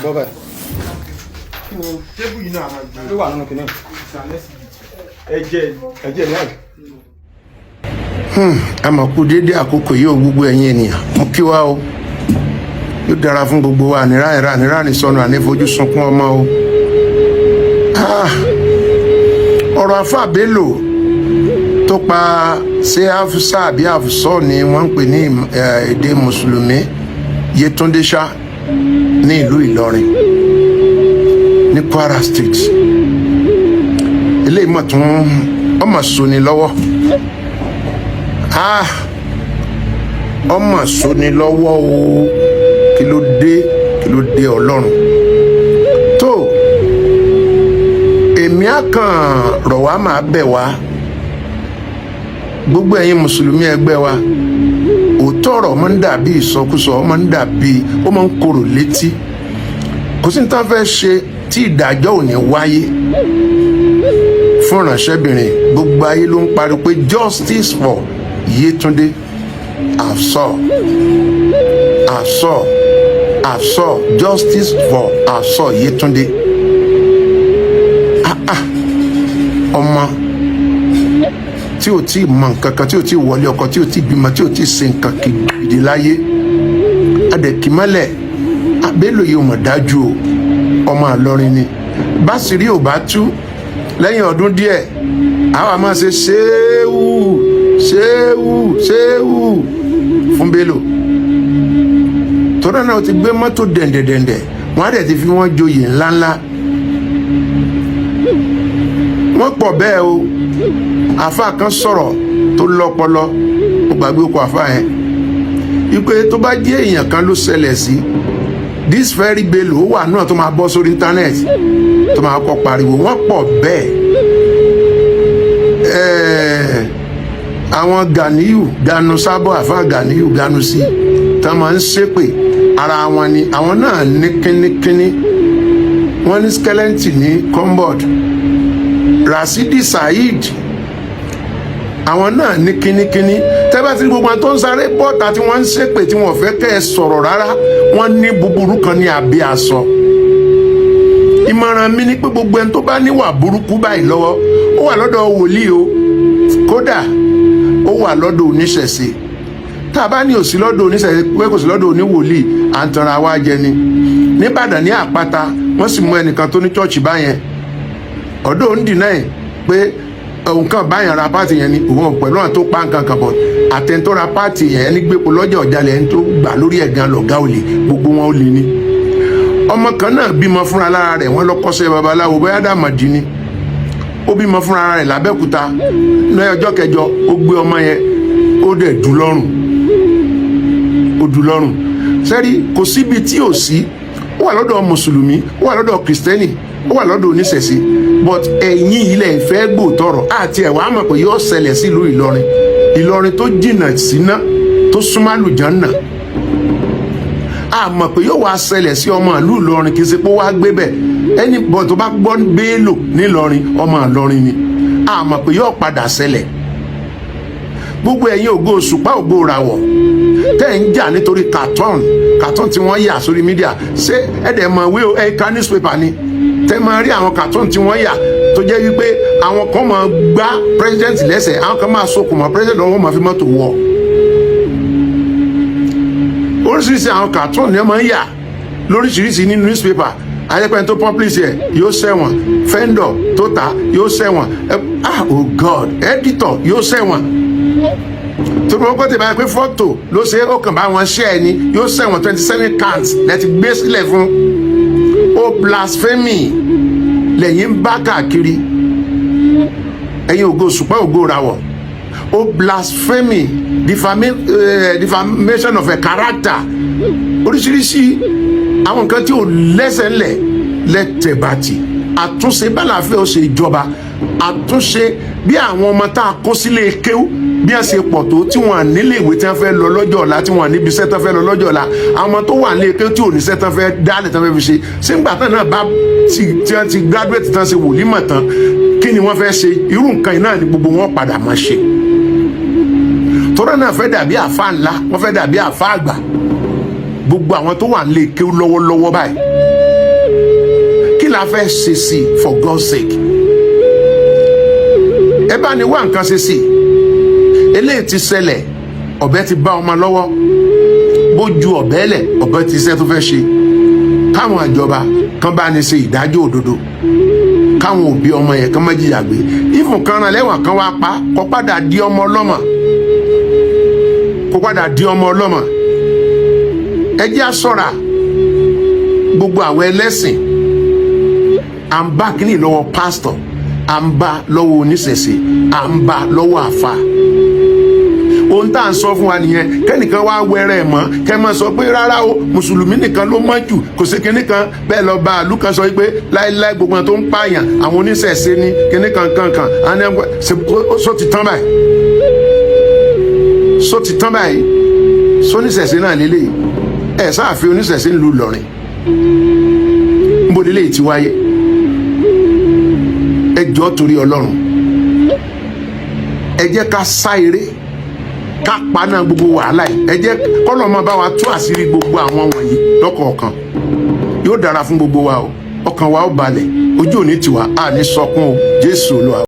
Gbọ́ báyìí. Kí ni Table yìí náà máa gbé. ló wà nínú kìnìún? Ẹ̀jẹ̀. Ẹ̀jẹ̀ ní àjò. A mọ̀ kú déédé àkókò yìí ò, gbogbo ẹ̀yin ènìyàn, mo kí wa o. Yóò dára fún gbogbo wa. Ànírà ìrà ànírà nìsọnù, ànífojú sunkún ọmọ o. Ah, ọ̀rọ̀ àfà Bello tó pa, ṣé Afusa àbí Afusọ ni wọ́n ń pè ní èdè mùsùlùmí, Yétúndé ṣá, ní ìlú Ìlọrin ní Kwara State, eléyìí mọ̀ tún ọmọ soni lọ́wọ́. Ah, ọmọ soni lọ́wọ́ o. Kí ló dé? Kí ló dé? Ọlọ́run tó èmi á kàn rọ̀ wá, máa bẹ̀ wá, gbogbo ẹ̀yin mùsùlùmí ẹgbẹ́ wa. Òótọ́ ọ̀rọ̀ máa ń dàbí ìsọkúsọ, ó máa ń dàbí, ó máa ń korò létí. Kò sí ní tá a fẹ́ ṣe tí ìdájọ́ ò ní wáyé fún ìránṣẹ́bìnrin. Gbogbo ayé ló ń pariwo pé justice for Yétúndé Afsọ, Afsọ, Afsọ, justice for Afsọ Yétúndé. Ah ah, ọmọ tí ò tí ì mọ nǹkan kan, tí ò tí ì wọlé ọkọ, tí ò tí ì bímọ, tí ò tí ì ṣe nǹkan gidi láyé, adẹ̀kímọ́lẹ̀ Bello yìí ò mọ̀ dájú o. Ọmọ Ìlọrin ni. Báṣìírí ò bá tú lẹ́yìn ọdún díẹ̀, àwa máa ṣe ṣéwù ṣéwù ṣéwù fún Bello tọ́lá náà. Ti gbé mọ́tò dẹ̀ǹdẹ̀dẹ̀ǹdẹ̀, wọ́n á dẹ̀ ti fi wọ́n joyè ńláńlá. Wọ́n pọ̀ bẹ́ẹ̀ o. Àáfàá kan sọ̀rọ̀ tó lọ́pọlọ, ó gbàgbé okò àáfàá yẹn, wípé tó bá jẹ́ èèyàn kan ló ṣẹlẹ̀ sí this very Bello, ó wà náà tó máa bọ́ sórí internet, tó máa kọ́ pariwo. Wọ́n pọ̀ bẹ́ẹ̀. Àwọn Ganiyu Ganu Sábọ̀, àfa Ganiyu Ganu sí tá máa ń ṣépè ara wọn ni. Àwọn náà ní kínníkínní, wọ́n ní skeleton ní cupboard. Rasidi Saheed, àwọn náà ní kínníkínní. Tẹ́bá tí gbogbo àwọn tó ń sáré bọ́ta tí wọ́n ń ṣépè, tí wọ́n fẹ́ kẹ́ ẹ sọ̀rọ̀ rárá, wọ́n ní búburú kan ní abẹ́ aṣọ. Ìmọ̀ràn mi ni pé gbogbo ẹni tó bá níwà burúkú báyìí lọ́wọ́, ó wà lọ́dọ̀ wòlíì o, kódà ó wà lọ́dọ̀ oníṣẹ̀ṣe. Tá a bá ní òsì lọ́dọ̀ oníṣẹ̀ṣe, pé kò sí lọ́dọ̀ oníwòlíì, à ń tanra wá jẹ ni. Nìbàdàn ní àpáta, wọ́n sì mú ẹnìkan tó ní church báyẹn. Ọ̀dọ́ ń dìnnà ẹ̀ pé òun kàn báyàn ra part yẹn ni, òun pẹ̀lú àwọn tó pa nǹkan kan bọ̀. Àtẹ̀ntó ra part yẹn, ẹni gbépo lọ́jà ọ̀jalẹ̀, ẹni tó gbà lórí ẹ̀ gan lọ̀gá olè. Gbogbo wọn ó lè ní. Ọmọ kan náà bímọ fúnra lára rẹ̀, wọ́n lọ kọ́ṣẹ́ babaláwo, bóyá dàmọ̀dì ni. Ó bímọ fúnra rẹ̀ lábẹ́òkúta. Ní ọjọ́ kẹjọ, ó gbé ọmọ yẹn, ó dẹ̀ dù lọ́rùn, ó dù lọ́rùn. Sẹ́rí, kò síbi tí ò sí. Ó wà lọ́dọ̀ mùsùlùmí, ó wà lọ́dọ̀ kìrìsìtẹ́nì, ó wà lọ́dọ̀ oníṣẹ̀ṣe, but ẹ̀yin ilẹ̀ ìfẹ́ gbòòtọ̀rọ̀ àti ẹ̀wà àmọ̀ pé yóò ṣẹlẹ̀ sílùú Ìlọrin. Ìlọrin tó jìnnà síná, tó súnmọ́ àlùjánnà, àmọ̀ pé yóò wá ṣẹlẹ̀ sí ọmọ ìlú Ìlọrin. Kì í ṣe pé ó wá gbé bẹ̀ ẹni bọ̀ tó bá gbọ́ Bello nílọrin, ọmọ Ìlọrin ni. Àmọ̀ pé yóò padà ṣẹlẹ̀. Gbogbo ẹ̀yin ògo òṣùpá, ògo ìràwọ̀ tẹ́ ń jà nítorí cartoon, cartoon tí wọ́n yà sórí media, ṣé ẹ̀dẹ̀ mọ̀ wí o? Ẹ̀ ka newspaper ni tẹ́ máa rí àwọn cartoon tí wọ́n yà, tó jẹ́ wípé àwọn kan máa gbá president lẹ́sẹ̀, àwọn kan máa sokùn mọ́ president lọ́wọ́, máa fi mọ́tò wọ̀. Oríṣiríṣi àwọn cartoon ni wọ́n máa ń yà lóríṣiríṣi nínú newspaper. Ayẹ́pẹ́ tó publish ẹ̀ yóò ṣẹ̀wọ̀n, vendor tó ta yóò ṣẹ̀wọ̀n. Ah, oh God, editor yóò ṣẹ̀wọ̀n. Tó bí wọ́n kọ́ tẹ̀ báyìí pé fọ́tò ló ṣe, ó kàn bá wọn ṣẹ́ ẹ ni, yóò ṣẹ̀wọ̀n. 27 counts lẹ́ti gbé sílẹ̀ fún ó. Blasphemy lẹ́yìn ń bá káàkiri. Ẹ̀yin ògo òṣùpá, ògo ràwọ̀, ó blasphemy, defamation of a character, oríṣiríṣi àwọn nǹkan tí ò lẹ́sẹ̀ ńlẹ̀ lẹ́tẹ̀bàtì. Àtúnṣe bálàfẹ́ ó ṣe ìjọba, àtúnṣe bí àwọn ọmọ tá a kó sílé kéwú bí wọ́n ṣe pọ̀ tó, tí wọ́n nílé ìwé tí wọ́n fẹ́ lọ lọ́jọ́ ọ̀la, tí wọ́n níbi iṣẹ́ tí wọ́n fẹ́ lọ lọ́jọ́ ọ̀la. Àwọn ọmọ tó wà nílé kéwú tí ò ní iṣẹ́ tí wọ́n fẹ́ dálẹ̀, tí wọ́n fẹ́ fi ṣe sígbà tán náà bá tí wọ́n ti graduate tán, ṣe wòlímọ̀ tán, kí ni wọ́n fẹ́ ṣe? Irú nǹkan yìí náà ni gbogbo wọn padà máa ṣe. Tọ́rọ náà fẹ́ dàbí àfa ńlá, wọ́n fẹ́ dàbí àfa àgbà. Gbogbo àwọn tó wà nílé kéwú lọ́wọ́lọ́wọ́ báyìí. La fẹ́ ṣe sí? For God's sake, ẹ bá ní wá nǹkan ṣe sí. Eléyìí ti ṣẹlẹ̀, ọ̀bẹ ti bá ọmọ lọ́wọ́, bójú ọ̀bẹ lẹ̀, ọ̀bẹ ti ṣiṣẹ́ tó fẹ́ ṣe. Káwọn ìjọba kan bá ní ṣe ìdájọ́ òdodo, káwọn òbí ọmọ yẹn kan má jìyà gbé. Ìfún kan rán lẹ́wọ̀n kan wá pa, kó padà di ọmọ ọlọ́mọ, kó padà di ọmọ ọlọ́mọ. Ẹ jẹ́ á ṣọ́ra, gbogbo àwọn ẹlẹ́sìn. À ń bá kínní lọ́wọ́ pásítọ̀, à ń bá lọ́wọ́ oníṣẹ̀ṣe, à ń bá lọ́wọ́ àfa. Ohun tá à ń sọ fún wa nìyẹn. Kẹ́nìkan wá wẹrẹ mọ́, kẹ́ máa sọ pé rárá o, mùsùlùmí nìkan ló mọ́ jù, kò sí kinní kan bẹ́ẹ̀. Lọ bá àlù kan sọ pé láéláé, gbogbo àwọn tó ń pààyàn, àwọn oníṣẹ̀ṣe ní kinní kan kan kan. Sọ ti tán báyìí? Sọ ti tán báyìí? Sóníṣẹ̀ṣe náà lélẹ́yìí ẹ̀ sáàfin oníṣẹ̀ṣe ń lu Ìlọrin níbo lélẹ́yìí ti wáyé? Ẹ jọ̀ọ́, torí Ọlọ́run, ẹ jẹ́ ká sá eré, ká paná gbogbo wàhálà yìí. Ẹ jẹ́ kọ́lọ́ máa bá wa tú àṣírí gbogbo àwọn wọ̀nyí lọ́kọ̀ọ̀kan. Yóò dára fún gbogbo wa o. Ọkàn wa ó balẹ̀, ojú òní tiwa, a ní sọkún o. Jésù Olúwa.